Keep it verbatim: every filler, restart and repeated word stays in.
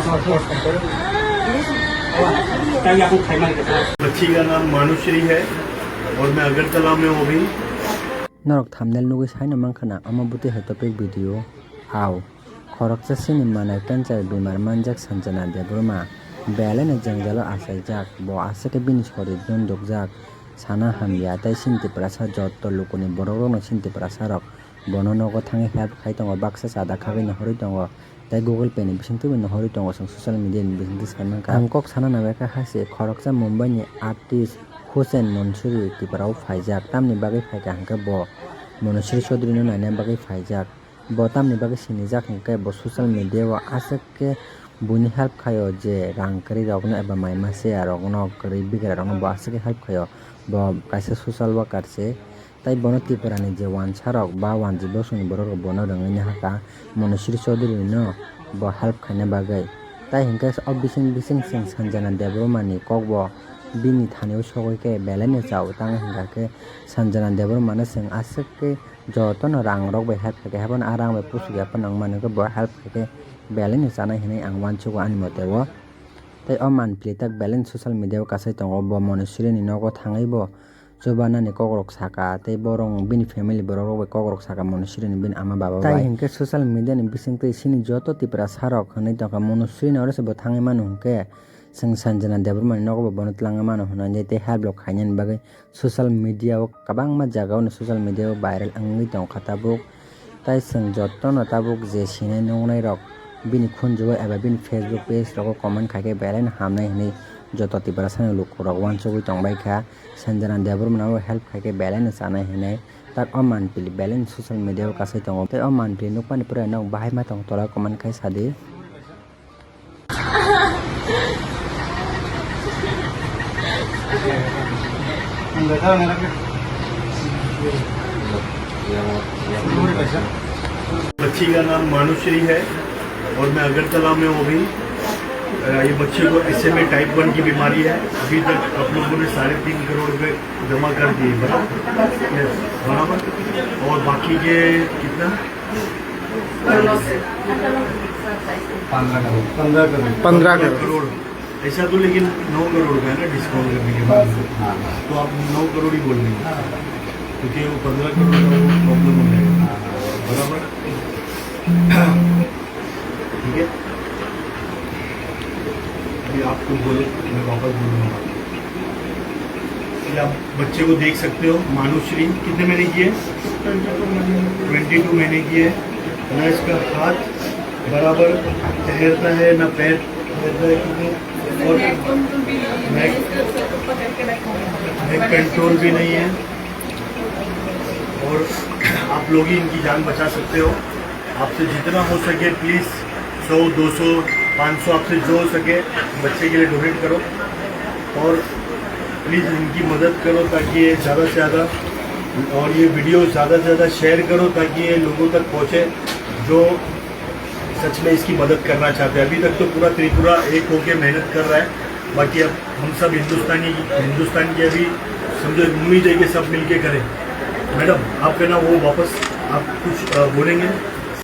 बच्ची का नाम मानुश्री है और मैं अगरतला में हूँ अभी। Norok thumbnail nugwi saino mankha na, omo bwtwi hai topic video. Au, khoroksa chini manai cancer bemar manjak Sanjana Debbarma belai no jwngjalo achaijak, bo aswk khe bini sorir dundukjak, sana hamya tei chini Tiprasa jotto lukuni borokrokno chini Tiprasarok bono nogo thangwi help khai tongo, baksa chada khagwi no horwi tongo. Tei Google Pay ni bisingtwi bo nohorwi tongo chwng social media ni bisingtwi sai mankha. Ang kok sana naibaikha hai se khoroksa Mumbai ni artist Hussein Mansoori Tripura o phaijak. Tamni bagwi phaikha hwnkhe bo Mansoori Chaudhary no naina bagwi phaijak. Bo tamni bagwi sinijak hwnkhe bo social media o aswk khe buini help khaio je rang kwrwi rokno eba mai masiya rokno kwrwi bigra rokno bo aswk khe help khaio. Bo kaisa social worker se. Tai bono Tripura ni je wansarok ba wanjwi bosongni borokrok bono rwngwi nahakha Mansoori Chaudhary no bo help khaina bagwi. Tai hinkhe o bising bising chwng Sanjana Debbarma ni kokbo bini thani o sogwi khe belai no chao, tamo hinkha khe Sanjana Debbarma no chwng aswk khe jotono rang rok bai help khaikhe, haphano a rang bai puchukya phano wngmani khe bo help khaikhe belai no chanai hinwi ang uansugo ani mote o. Tai o manpili tak belai no social media o kasai tongo, bo Mansoori ni nogo thangwi bo chubanani kokrok saka, tei borok bini family borok rok bai kokrok saka Mansoori ni bini ama baba bai. Tai hinkhe social media ni bisingtwi chini joto Tiprasa rok hinwi tongkha Mansoori ni oro se bo thangwi mano hinkhe chwng Sanjana Debbarma ni nogo bo bono twlangwi mano hinwi tei help rok khainani bagwi social media o kwbangma jaga o social media o viral wngwi tongkha tabuk. Tai chwng jotono tabuk je sinai nuknai rok bini khunjugo eba bini Facebook page rogo comment khaikhe belai no hamnai hinwi joto Tiprasa ni lukurok uansugwi tongbaikha. Sanjana Debbarma no help khaikhe belai no chanai hinwi. Tak o manpili belai no social media o kasai tongo. Tai o manpili nukmani pore nok bahai ma tong tola comment khai sadi. बच्ची का नाम मानुश्री है और मैं अगरतला में हूँ अभी। अ, ये बच्ची को एसएमए टाइप वन की बीमारी है। अभी तक आप लोगों ने साढ़े तीन करोड़ रुपए जमा कर दिए, बराबर? यस, बराबर। और बाकी के कितना? पन्द्रह करोड़। पन्द्रह करोड़। करोड़। ऐसा तो लेकिन नौ करोड़ का है ना डिस्काउंट करने के बाद। हाँ। तो आप नौ करोड़ ही बोल देंगे। क्योंकि वो पन्द्रह करोड़ का वो प्रॉब्लम हो जाएगा। बराबर? ठीक है? अभी आप कुछ बोलो, मैं वापस बोलूँगा। ये आप बच्चे को देख सकते हो, मानुश्री कितने महीने की है? ट्वेंटी टू महीने की है। ना इसका हाथ बराबर ठहरता है, ना पैर ठहरता है, क्योंकि और नेक, नेक कंट्रोल भी नहीं है। और आप लोग ही इनकी जान बचा सकते हो। आपसे जितना हो सके प्लीज़ सौ, दो सौ, पाँच सौ, आपसे जो हो सके बच्चे के लिए डोनेट करो और प्लीज़ इनकी मदद करो ताकि ये ज़्यादा से ज़्यादा, और ये वीडियो ज़्यादा से ज़्यादा शेयर करो ताकि ये लोगों तक पहुँचे जो सच में इसकी मदद करना चाहते हैं। अभी तक तो पूरा त्रिपुरा एक होके मेहनत कर रहा है, बाकी अब हम सब हिंदुस्तानी, हिंदुस्तान की अभी समझो एक उम्मीद है कि सब मिलके करें। मैडम, आपका ना वो वापस आप कुछ, अ, बोलेंगे?